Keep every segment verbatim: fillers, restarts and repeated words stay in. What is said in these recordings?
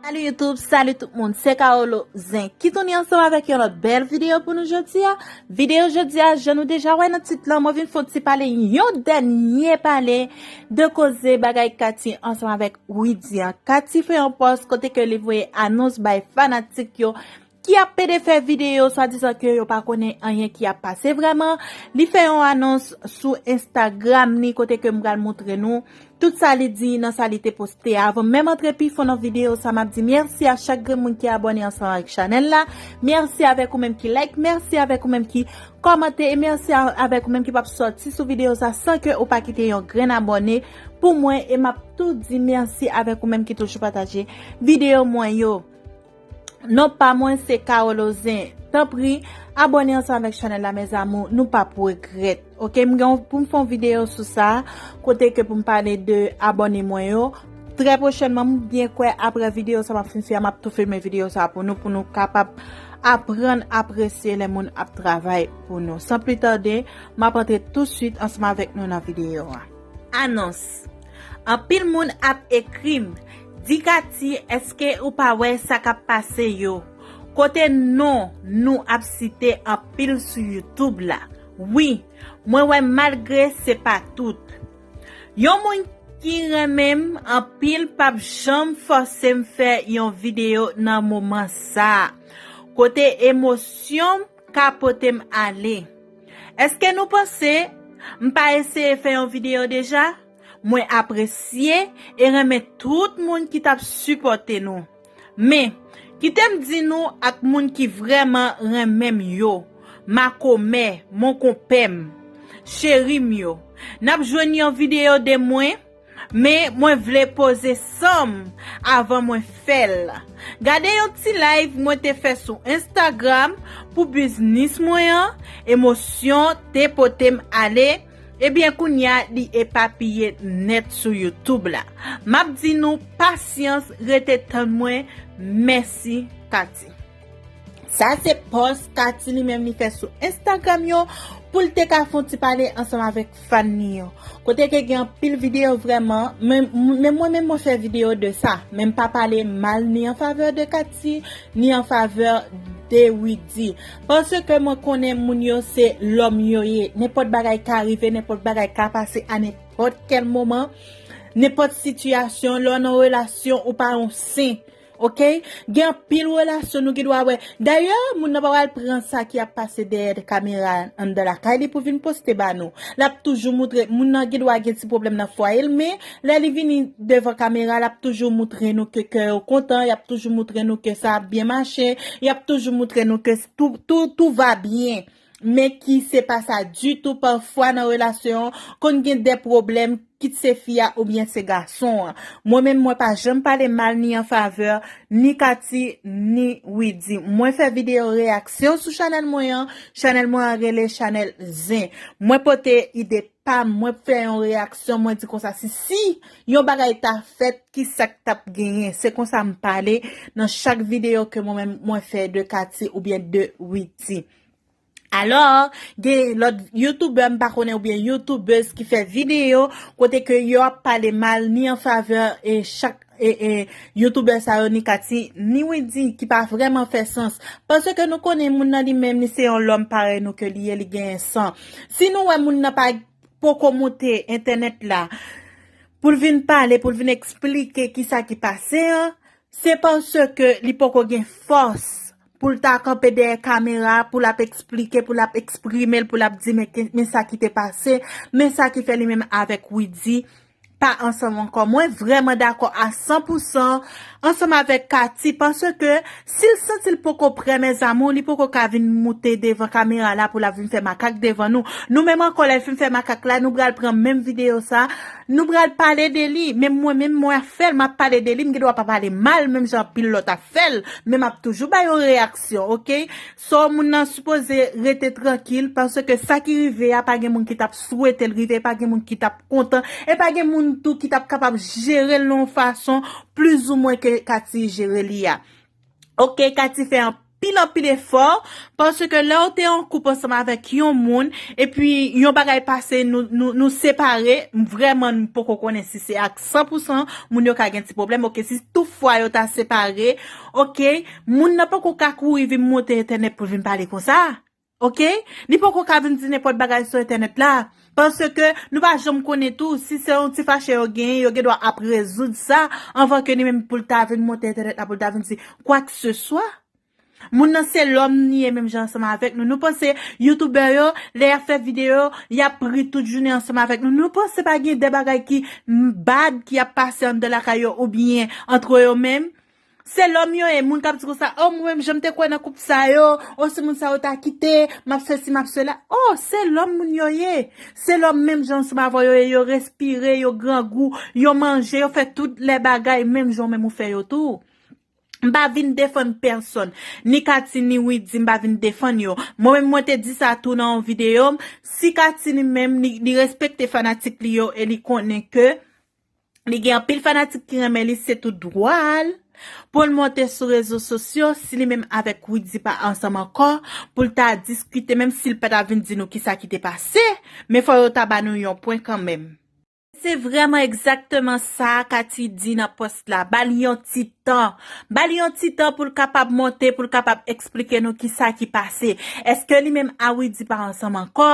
Salut YouTube, salut tout moun, se Kaolo Zen ki tounen ansanm avèk yon lòt bèl videyo pou nou jodi a. Videyo jodi a, jan nou deja wè nan tit lan, mwen vin fè yon ti pale, yon dènye pale de koze bagay Katy ansanm avèk Widy an. Katy fè yon pòs kote ke li voye anons bay fanatik yo ki ap pede fè videyo swadizan ke yo pa konnen anyen ki ap pase vrèman. Li fè yon anons sou Instagram li kote ke m pral montre nou tout sa li di nan sa li te poste a. Avan menm antre pi fon nan videyo sa, m ap di mèsi a chak grenn moun ki abòne ansanm avèk chanèl la. Mèsi avèk ou menm ki like, mèsi avèk ou menm ki kòmante, e mèsi a- avèk ou menm ki p ap sòti sou videyo sa san ke ou pa kite yon grenn abòne pou mwen. E m ap tou di mèsi avèk ou menm ki toujou pataje videyo mwen yo. Non pa mwen se Kaolo Zen. Tanpri, abòne ansanm avèk chanèl la, mes amours, nou p ap regrèt. Oke, m gen pou m fè yon videyo sou sa, kote ke pou m pale de abòne mwen yo. Trè pwochènman, m byen kwè apre videyo sa m ap fin fè a, m ap tou filme videyo sa pou nou, pou nou kapab aprann apresye lè moun ap travay pou nou. San pli tande, m ap antre touswit ansanm avèk nou nan videyo a. Anons. Anpil moun ap ekri m, di Katy, èske ou pa wè sa k ap pase yo? Kote non nou ap site anpil sou YouTube la. Wi, mwen wè malgre se pa tout. Yon moun ki renmen m anpil p ap janm fòse m fè yon videyo nan moman sa a. Kote emosyon m ka pote m ale. Èske nou panse m pa eseye fè yon videyo deja? Mwen apresye e renmen tout moun ki t ap sipòte nou. Men, kite m di nou ak moun ki vrèman renmen m yo, makomè, monkonpè m, cheri m yo, n ap jwenn yon videyo de mwen, men mwen vle poze san m avan mwen fè l. Gade yon ti live mwen te fè sou Instagram pou biznis mwen an, emosyon te pote m ale, ebyen kounye a li epapiye nèt sou YouTube la. M ap di nou pasyans, rete tann mwen, mèsi Katy. Sa se pòs Katy li menm li fè sou Instagram yo pou l te ka fè yon ti pale ansanm avèk fan li yo. Kote ke gen anpil videyo vrèman, men men mwen menm mwen fè videyo de sa, men m pa pale mal ni an favè de Katy, ni an favè de Widy. Paske mwen konnen moun yo se lòm yo ye. Nenpòt bagay ka rive, nenpòt bagay ka pase a nenpòt kèl moman. Nenpòt sitiyasyon, lè w nan relasyon, ou pa yon sen. Oke? Gen anpil relasyon nou gen dwa wè. Dayè, moun nan pa pral pran sa ki ap pase dèyè kamera anndan lakay li pou vin poste ba nou. L ap toujou moutre, moun nan gen dwa gen ti pwoblèm nan fwaye l, men lè li vini devan kamera, l ap toujou moutre nou ke kè yo kontan, y ap toujou moutre nou ke sa ap byen mache, y ap toujou moutre nou ke tout, tout, tout va bien. Men ki se pa sa ditou, pafwa nan relasyon an, konn gen de pwoblèm, kit se fi a oubyen se gason an. Mwen menm, mwen pa janm pale mal ni an favè ni Katy, ni Widy. Mwen fè videyo reyaksyon sou chanèl mwen an, chanèl mwen an rele chanèl Zen. Mwen pote ide pa m, mwen fè yon reyaksyon, mwen di konsa, si, si yon bagay ta fèt, ki sa k t ap genyen? Se konsa m pale nan chak videyo ke mwen menm mwen fè de Katy oubyen de Widy. Alò, gen lòt youtubè m pa konnen oubyen youtubèz ki fè videyo kote ke yo ap pale mal ni an favè e chak e, e, youtubè sa yo, ni Katy, ni Widy, ki pa vrèman fè sans. Paske nou konnen moun nan li menm, li se yon lòm parèy nou ke li ye, li genyen san. Si nou wè moun nan pa poko moute entènèt la pou l vin pale, pou l vin eksplike kisa ki pase an, se paske li poko gen fòs pou l ta kanpe dèyè kamera, pou l ap eksplike, pou l ap eksprime l, pou l ap di, men, men sa ki te pase, men sa ki fè li menm avèk Widy pa ansanm ankò. Mwen vrèman dakò a san pou san ansanm avèk Katy, paske si l santi l poko prè, mes amours, li poko ka vin moute devan kamera la pou l ap vin fè makak devan nou. Nou menm ankò, lè l fin fè makak la, nou pral pran menm videyo sa, nou pral pale de li. Menm mwen, menm mwen ap fè l, m ap pale de li, m gen dwa pa pale mal, menm jan anpil lòt ap fè l, men m ap toujou bay yon reyaksyon, oke? So, moun nan sipoze rete trankil, paske sa ki rive a, pa gen moun ki t ap swete l rive, pa gen moun ki t ap kontan, e pa gen moun tou ki t ap kapab jere l nan yon fason plizoumwen ke Katy jere li a. Oke, Katy fè an pil anpil efò, paske lè w te an koup ansanm avèk yon moun, epi yon bagay pase, nou, nou, nou separe, vrèman, m poko konnen si se ak san pou san moun yo ka gen ti pwoblèm, oke, si toutfwa yo ta separe, oke, moun nan poko ka kouri vin monte entènèt pou l vin pale konsa, oke? Li poko ka vin di nenpòt bagay sou entènèt la, paske nou pa janm konnen tou, si se yon ti fache yo genyen, yo gen dwa ap rezoud sa, anvan ke li menm pou l ta vin monte entènèt la, pou l ta vin di kwakseswa. Moun nan se lòm li ye menm jan ansanm avèk nou. Nou panse youtubè yo, lè y ap fè videyo, y ap ri tout jounen ansanm avèk nou. Nou panse pa gen de bagay ki bad ki ap pase anndan lakay yo oubyen antre yo menm? Se lòm yo ye, moun k ap di konsa, o mwen menm jan m te kwè nan koup sa yo, o si moun sa yo ta kite, m ap sesi, m ap sela. O, se lòm moun yo ye. Se lòm menm jan ansanm avè yo ye, yo respire, yo grangou, yo manje, yo fè tout lè bagay menm jan w menm ou fè yo tou. M pa vin defann pèsonn. Ni Katy, ni Widy, m pa vin defann yo. Mwen menm, mwen te di sa tou nan yon videyo m. Si Katy li menm, li, li respekte fanatik li yo e li konnen ke li gen anpil fanatik ki renmen li, se tout dwa l pou l monte sou rezo sosyo, si li menm avèk Widy pa ansanm ankò, pou l ta diskite, menm si l pa ta vin di nou kisa ki te pase, men fò yo ta ba nou yon pwen kanmenm. Se vrèman egzakteman sa Katy di nan pòs la. Ba li yon ti tan. Ba li yon ti tan pou l kapab monte, pou l kapab eksplike nou kisa ki pase. Èske li menm a Widy pa ansanm ankò?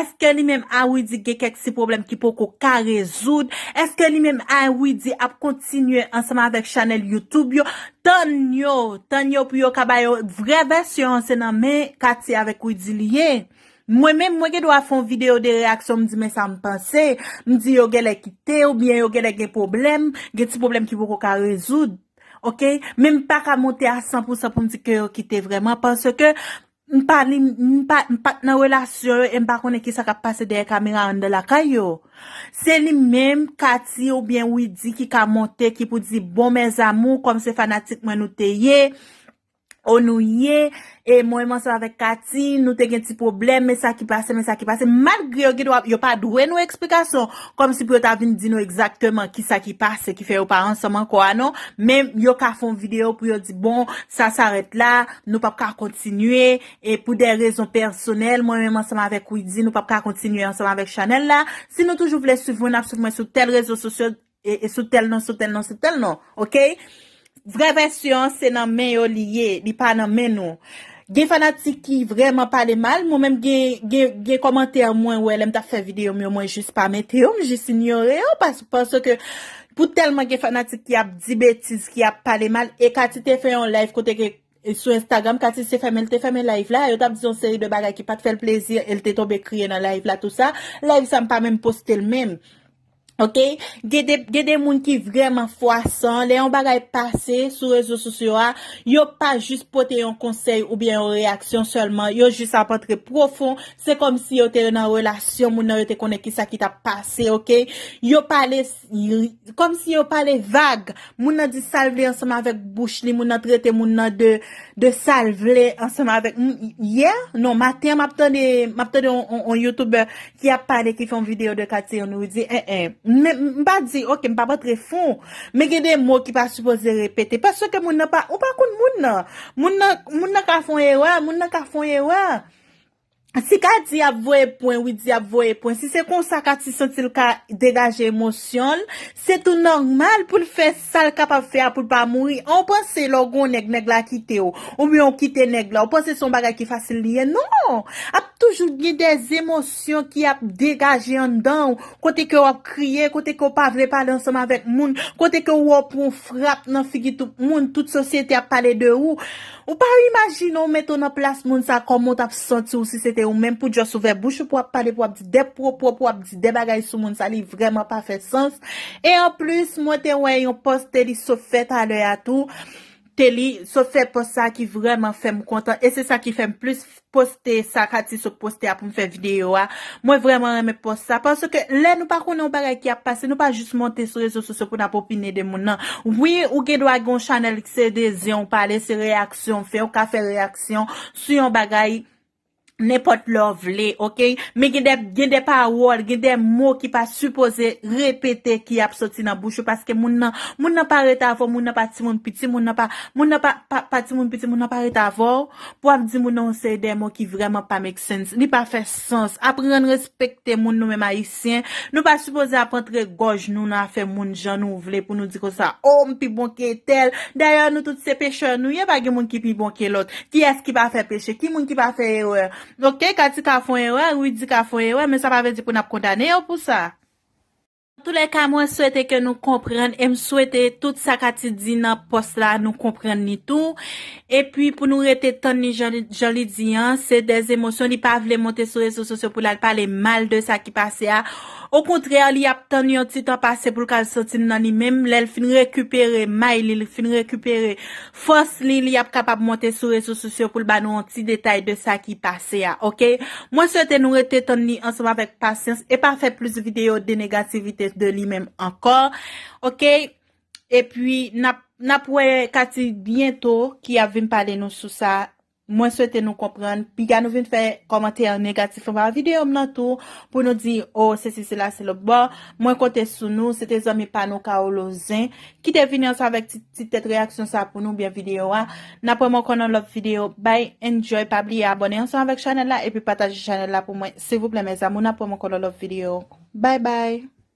Èske li menm a Widy gen kèk ti pwoblèm ki poko ka rezoud? Èske li menm a Widy ap kontinye ansanm avèk chanèl YouTube yo? Tann yo, tann yo pou yo ka ba yo vrè vèsyon an, se nan men Katy avèk Widy li ye. Mwen menm, mwen gen dwa fè yon videyo de reyaksyon, m di men sa m panse, m di yo genlè kite oubyen yo genlè gen pwoblèm, gen ti pwoblèm ki poko ka rezoud. Oke? Men m pa ka monte a san pou san pou m di ke yo kite vrèman, paske m pa li, m pa, m pa t nan relasyon yo e m pa konnen kisa k ap pase dèyè kamera anndan lakay yo. Se li menm, Katy oubyen Widy ki ka monte, ki pou di, bon, mes amours, kòm se fanatik mwen nou te ye, o nou ye, e mwen menm ansanm avèk Katy, nou te gen ti pwoblèm, men sa ki pase, men sa ki pase. Malgre yo gen dwa, yo pa dwe nou eksplikasyon, kòmsi pou yo ta vin di nou egzakteman kisa ki pase, ki fè yo pa ansanm ankò a non, men yo ka fè yon videyo pou yo di, bon, sa s'arrête là, nou p ap ka kontinye, e pou de rezon pèsonèl, mwen menm ansanm avèk Widy, nou p ap ka kontinye ansanm avèk chanèl la. Si nou toujou vle swiv mwen, n ap swiv mwen sou tèl rezo sosyo, e, e sou tèl non, sou tèl non, sou tèl non, oke? Vrè vèsyon an, se nan men yo li ye, li pa nan men nou. Gen fanatik ki vrèman pale mal, mwen menm gen, gen, gen kòmantè mwen wè lè m t ap fè videyo m yo, mwen jis pa mete yo, m jis inyore yo, pas-, paske pou tèlman gen fanatik ki ap di betiz, ki ap pale mal, e Katy te fè yon live kote ke, e sou Instagram, Katy te fèmen, l te fèmen live la, yo t ap di yon seri de bagay ki pa t fè l plezi, e l te tonbe kriye nan live la, tou sa. Live sa, m pa menm poste l menm. Oke? Gen de, gen de moun ki vrèman fwasan. Lè yon bagay pase sou rezo sosyo a, yo pa jis pote yon konsèy oubyen yon reyaksyon sèlman. Yo jis ap antre pwofon. Se kòmsi yo te nan relasyon moun nan, yo te konnen kisa ki t ap pase, oke? Yo pale, kòmsi yo pale vag. Moun nan di sa l vle ansanm avèk bouch li. Moun nan trete moun nan de, de sa l vle ansanm avèk moun. Yè? Non, maten an, m ap tande, m ap tande on, on, on youtubè ki ap pale, ki fè yon videyo de Katy Anoury, di, en, en. Men, m pa di, oke, m pa antre fon. Men gen de mo ki pa sipoze repete. Paske moun nan pa, ou pa konn moun nan. Moun nan, moun nan ka fè yon erè, moun nan ka fè yon erè. Si Katy ap voye pwen, Widy ap voye pwen. Si se konsa Katy santi l ka degaje emosyon l, se tou nòmal pou l fè sa l kapab fè a pou l pa mouri. An w panse lè w gen yon nèg, nèg la kite w, oubyen w kite nèg la, w panse se yon bagay ki fasil li ye? Non! Ap toujou gen de emosyon ki ap degaje anndan w, kote ke w ap kriye, kote ke w pa vle pale ansanm avèk moun, kote ke w wè w pran frap nan figi tout moun, tout sosyete ap pale de ou. Ou pa imajine w mete w nan plas moun sa, kòman w t ap santi w si se te ou menm, pou just ouvè bouch ou pou w ap pale, pou w ap di de pwopo, pou w ap di de bagay sou moun sa, li vrèman pa fè sans. E anplis, mwen te wè yon pòs Telly sot fè talè a tou. Telly sot fè pòs sa ki vrèman fè m kontan. E se sa ki fè m plis poste sa Katy sot poste a pou m fè videyo a. Mwen vrèman renmen pòs sa. Paske lè nou pa konnen yon bagay ki ap pase, nou pa jis monte sou rezo sosyo pou n ap opine de moun nan. Wi, ou gen dwa gen yon chanèl ki se de zen w pale, se reyaksyon w fè, ou ka fè reyaksyon sou yon bagay nenpòt lè w vle, oke? Men gen de, gen de pawòl, gen de mo ki pa sipoze repete ki ap soti nan bouch ou, paske moun nan, moun nan pa rete avè w, moun nan pa timoun piti, moun nan pa, moun nan pa, pa, pa timoun piti, moun nan pa rete avè w, pou ap di moun nan yon seri de mo ki vrèman pa make sense. Li pa fè sans. Aprann respekte moun nou menm Ayisyen. Nou pa sipoze ap antre gòj nou nan afè moun jan nou vle pou nou di konsa, o, m pi bon ke tèl. Dayè, nou tout se pechè nou ye, pa gen moun ki pi bon ke lòt. Kiyès ki pa fè peche? Ki moun ki pa fè erè? Oke, Katika fè yon erè, Rudy ka fè yon erè, men sa pa vle di pou n ap kondane yo pou sa. Antoulèka, mwen swete ke nou konprann e m swete tout sa Katy di nan pòs la, nou konprann li tou. Epi pou nou rete tann li jan, jan li di an, se dè emosyon, li pa vle monte sou rezo sosyo pou l al pale mal de sa ki pase a. Okontrè, li ap tann yon ti tan pase pou l ka santi l nan li menm. Lè l fin rekipere may li, li fin rekipere fòs li, li ap kapab monte sou rezo sosyo pou l ba nou yon ti detay de sa ki pase a, oke? Mwen swete nou rete tann li ansanm avèk pasyans e pa fè plis videyo de negativite de li menm ankò, oke? Epi, n ap, n ap wè Katy byento ki ap vin pale nou sou sa. Mwen swete nou konprann. Piga nou vin fè kòmantè negatif anba videyo m nan tou pou nou di, o, sesi, sela, se lòt bò. Mwen konte sou nou. Se te zanmi pa nou, Kaolo Zen, ki te vini ansanm avèk ti, ti tèt reyaksyon sa pou nou, byen videyo a. N ap wè m ankò nan lòt videyo. Bye, enjoy. Pa bliye abòne ansanm avèk chanèl la epi pataje chanèl la pou mwen, silvouplè, mes amours. N ap wè m ankò nan lòt videyo. Bye, bye.